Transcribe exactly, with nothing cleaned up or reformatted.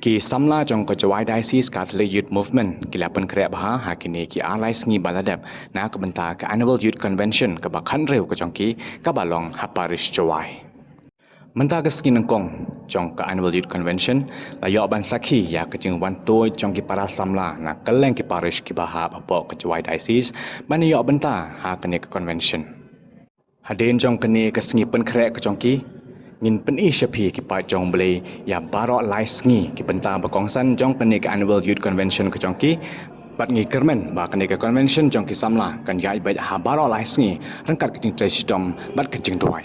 Ki samla jong ka Jowai Diocese Catholic Youth Movement ki la pynkhreh bha ha kine ki ar lai sngi ba la dep na ka bynta ka Annual Youth Convention kaba khathynriew ka jong ki, kaba long ha Parish Jowai. Mynta ka sngi nyngkong jong ka Annual Youth Convention la ïoh ban sakhi ïa ka jingwan tuid jong ki para samla na kylleng ki parish kiba hap hapoh ka Jowai Diocese ban ïoh bynta ha kane ka convention. Hadien jong kane ka sngi pynkhreh ka jong ki, ngin pyni sha phi ki paid jong U Blei ïa baroh lai sngi ki bynta ba kongsan jong kane ka Annual Youth Convention ka jong ki. Bad ngi kyrmen ba kane ka convention jong ki samla kan ïaid beit ha baroh lai sngi ryngkat ka jingtrei shitom bad ka jingduwai.